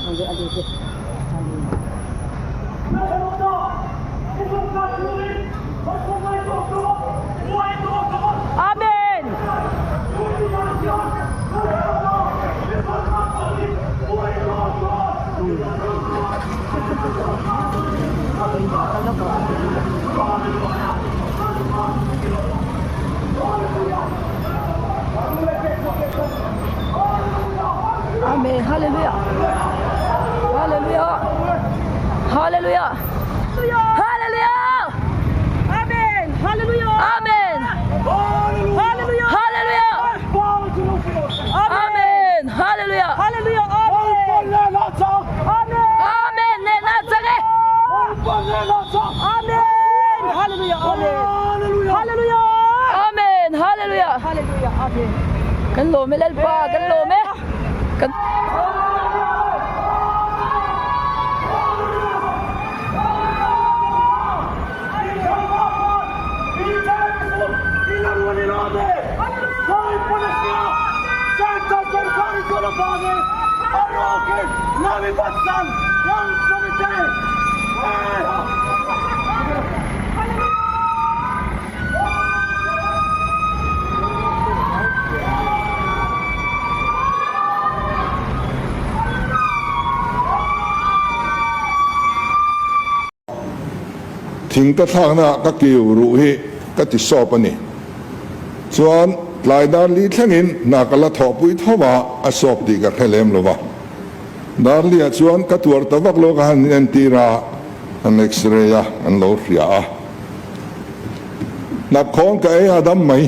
Amen. Amen. Hallelujah. Hallelujah. Hallelujah. Hallelujah. Amen. Hallelujah. Amen. Hallelujah. Hallelujah. Amen. Hallelujah. Hallelujah. Amen. Amen. Ne na chang e. Amen. Hallelujah. Amen. Hallelujah. Amen. Hallelujah. Hallelujah. Amen. Kan lawm e Lalpa, kan lawm e. Kan Thing ka thlakna ah ka kiu ruh hi ka ti sawp a ni. Chuan tlai dar li thlengin hna ka la thawhpui tho a, a sawp tih ka hre lem lo va. Dar li ah chuan ka tuar ta vak lo ka han entir a, an x-ray a, an lo hria a. Hnapkhawng ka ei a dam mai.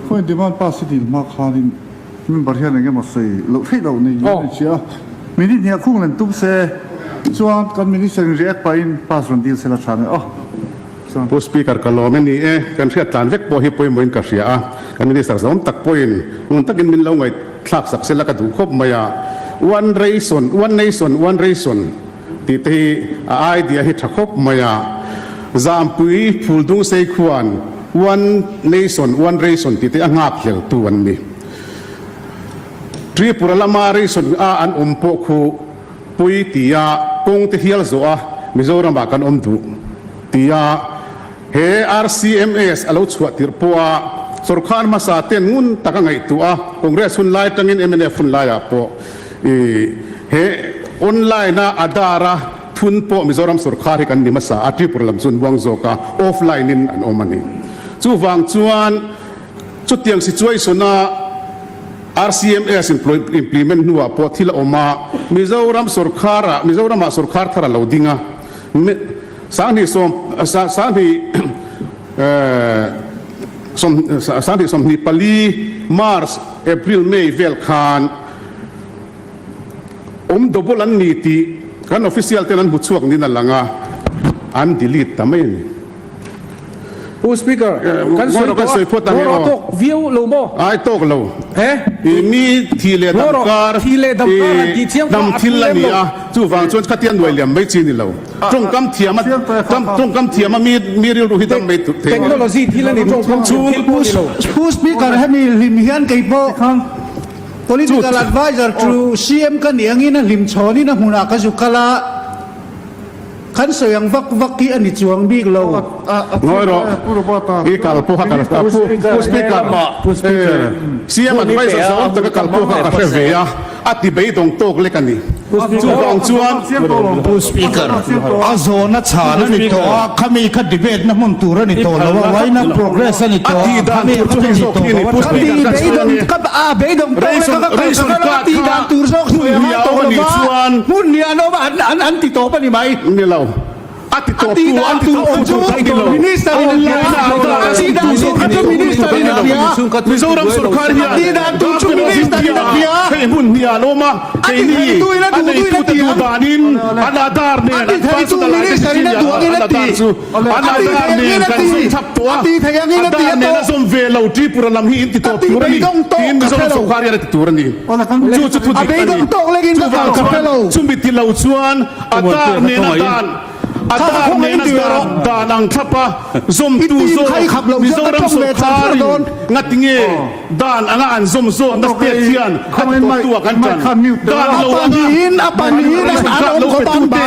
Khawiin demand pass i dil hma khanin member hian eng emaw sawi loh theih loh nei a ni chiah a, minute hniah khung len tum se chuan kan minister in react pahin pass rawn dil se la tha mai aw. Chuan. Pu Speaker ka lawm e ni e, kan hriat tlan vek pawh hi pawimawhin ka hria a, kan minister zawm tak pawhin ngun takin min lo ngaihthlak sak se la ka duh khawp mai a, one ration, one nation, one ration tih te hi a idea hi tha khawp mai a, Zampui Phuldungsei khuan one nation, one ration tih te a nghak hlel tu an ni. Tripura lama ration a an awm pawh khu pui tia kawng te hial zawh a Mizoram ah kan awm duh tia he RCMS a lo chhuah tirh pawh a sawrkar hmasa ten ngun tak a ngaihtuah a Congress hun lai atangin mnf hun lai ah pawh i he online a Aadhaar a thun pawh Mizoram sawrkar hi kan ni hmasa a Tripura lam chu an buang zawk a offline in an awm a ni. Chuvang chuan Chutiang situation a RCMS implement hnuah pawh thil a awm a, Mizoram sorkar ah Mizoram ah sorkar thar a lo ding a, sanghnih sawm sanghnih sawm sanghnih 24 March April May vel khan awm double an ni tih kan official ten an hmu chhuak niin a lang a, an delete ta mai a ni. Pu Speaker, kan sawi tawh a, ngaw rawh tawk viau lo maw? Ai tawk lo. I mi thi leh dam kar, thi leh dam kar han tih chiang dam thil a ni a, chuvang chuan khatia nuai liam mai chi ni lo. Tawngkam thiam a, tawngkam thiam a mi mi rilru hi dam mai thei lo. Technology thil a ni, tawngkam thiam thil pawh ni lo. Pu Speaker, hemi hlim hian kei pawh Political Adviser to CM ka nih angin a hlim chhawnin a hmunah ka zu kal a. Kan sawi ang vak vak hi a ni chuang bik lo. Ngawi rawh, i kal pawh kha ka Pu Speaker, CM adviser zawng taka kal pawh kha ka hre ve a, a ti beidawng tawk lek a ni. Chuvang chuan. Pu Speaker, a zawhna chhan a ni tawh a, khami kha debate na hmun tur a ni tawh lo a, why not progress a ni A tawh a, tih dan khami tur kha chu chu hei ni zawk tawh hi a ni, lo a. Pu Ka ti Speaker ka chhan a ni. beidawng ka a beidawng tawk lek a ka kal Ration ka kal a, card tih kha dan tur zawk hmun sawi a hnih ngai a tawh awm a lo nih va, chuan hmun hnih an awm a, an an an ti tawp a ni mai. Ni lo. A ti tawp tu, an ti tawp tu tur ka ni lo. Minister in a hria, a tih dan tur kha chu minister in a hria. Mizoram sorkar hian A tih dan tur chu minister in a hria. Hei hmun hnih ah an awm a, keini a neitute duh danin an Aadhaar nen an personal identity an Aadhaar chu an Aadhaar nen kan zawm chak tawh a, Aadhaar nen a zawm ve lo Tripura lam hi in ti tawp tur a ni tiin Mizoram sorkar hian a ti tur a ni. Chu chu thu dik a ni. Chuvang chuan chumi ti lo chuan Aadhaar nen a dan. A dar nena dan dan ang thlapa zawmtu zawk Mizoram sawrkarin ngatinge dan anga an zawm zawkna state hian a ti tawptu ah kan tan dan lo anga sawrkar lo petute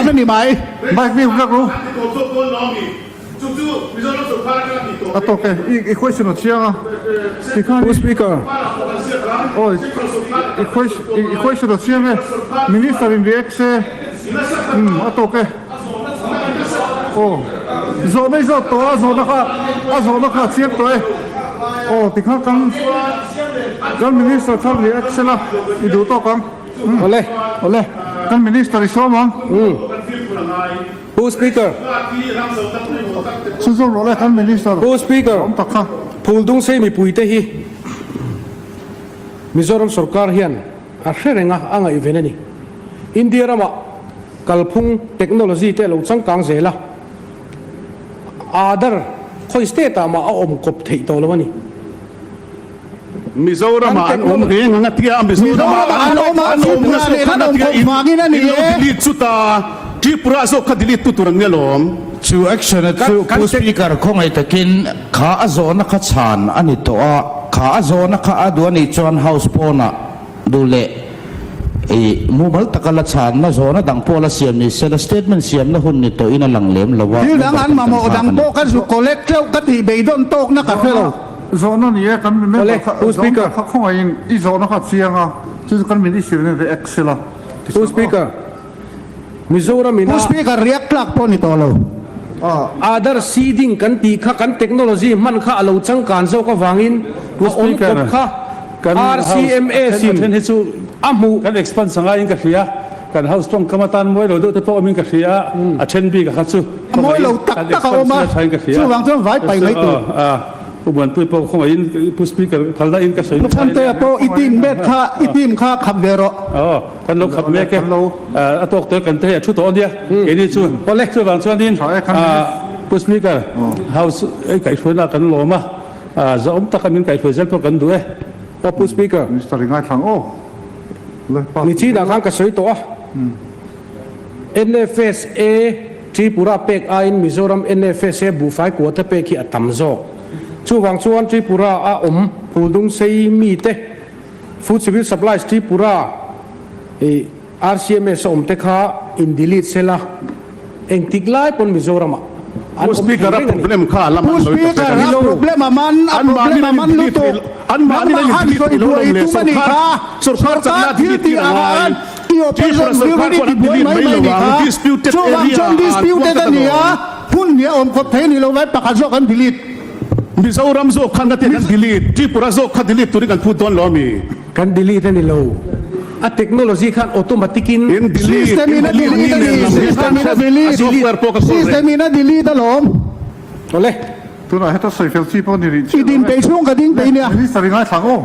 A tawk e, i question a chiang a, tikhan Pu Speaker. Aw, i question a chiang e, Minister in react se, umm a tawk e. Aw, zawhna i zawt tawh a, zawhna kha a zawhna kha a chiang tawh e. Aw, tikhan kan kan Minister kha react sela i duh tawk ang. Awle, awle, kan Minister i sawm ang. Pu Speaker. Chhunzawm rawh le kan Minister Pu Speaker, awm tak kha. Phuldungsei mipuite hi Mizoram sorkar hian a hre reng a, a ngaihven a ni. India ramah kalphung technology te a lo changkang zel a, Aadhar khawi state ah mah a awm kawp theih tawh lo a ni. Mizoramah an awm reng ang a tia, Mizoramah an awm a, an awm nasa khan a tia, in lo delete chu ta, Tripura zawk kha delete tu tur an nia lawm. Chu action a chu Pu Speaker khawngaih takin kha a zawhna kha chhan a ni tawh a, kha a zawhna kha a duh a nih chuan House pawnah duh leh i mumal taka la chhanna zawhna dang pawh la siam ni sela statement siamna hun ni tawhin a lang lem lo a, Thil dang an mamawh dang pawh ka zu collect tleuh ka tih beidawn tawkna ka hre lo. Zawhna ni e, kan member kha zawhna kha khawngaihin i zawhna kha a chiang a, chu chu kan minister in react sela ti Pu Speaker, Mizoram ina Pu Speaker, react tlak pawh ni tawh lo. Aadhar seeding kan tih kha kan technology hman kha a lo changkan zawk avangin a awm kawp kha RCMS in a hmuh. Kan expand sangaiin ka hria. Kan house tawngkam atan mawi lo deuh te pawh awmin ka hria a, a then bik a kha chu A mawi lo tak kan tak a awm a, expand thain ka hria. chuvang chuan vai pai mai tur. Pu Muanpui pawh khawngaihin Pu Speaker phalna in ka sawi Pu Chhantea pawh i team mek kha i team kha khap ve rawh. Aw, kan lo khap mek e. A tawk tawh kan te hei a thu tawh ania keini chu. Awle. Chuvang chuanin Pu Speaker house ei kaihhruaina kan lawm a, zahawm taka min kaihhruai zel pawh kan duh e. Aw Pu Speaker. Minister i ngaithlang aw. Nichinah khan ka sawi tawh a, NFSA Tripura pek aiin Mizoram NFSA buhfai quota pek hi a tam zawk. Chuvang chuan Tripura a awm Phuldungsei mite Food Civil Supplies Tripura i RCMS a awm te kha in delete sela engtik lai pawn Mizoramah an Pu awm thei Speaker a reng a ni. problem kha a lam Pu an sawi ta Speaker pek a ni. a problem a man a Anmahni problem a an man in delete lutuk thei lo anmahni nangmah an in han delete sawi thei lo buai lawm le tum a nih sorkar kha sorkar chakna sorkar thil delete tih tir a ang ngai an i Tripura opposition sorkar view in i chuan an ti buai delete mai mai mai lo nih ang kha disputed chuvang area chuan ah an puang disputed tlat a ni alawm. a hun hi a awm khawp thei a ni lo vai pakhat zawk an delete. Mizoram zawk khan ka ti kan delete Tripura zawk kha delete turin kan phut dawn lo ami? Kan delete a ni lo. A technology khan automatic in. In delete, System in in a delete delete a ni ni, nen lam hi system in a a delete, software pawh ka kawl reng. system in a delete alawm. Awle. Tunah heta sawi fel chi pawh ni rih I chiah lo din e. peih chhung ka ding peih nia. Minister i ngaithla ang aw.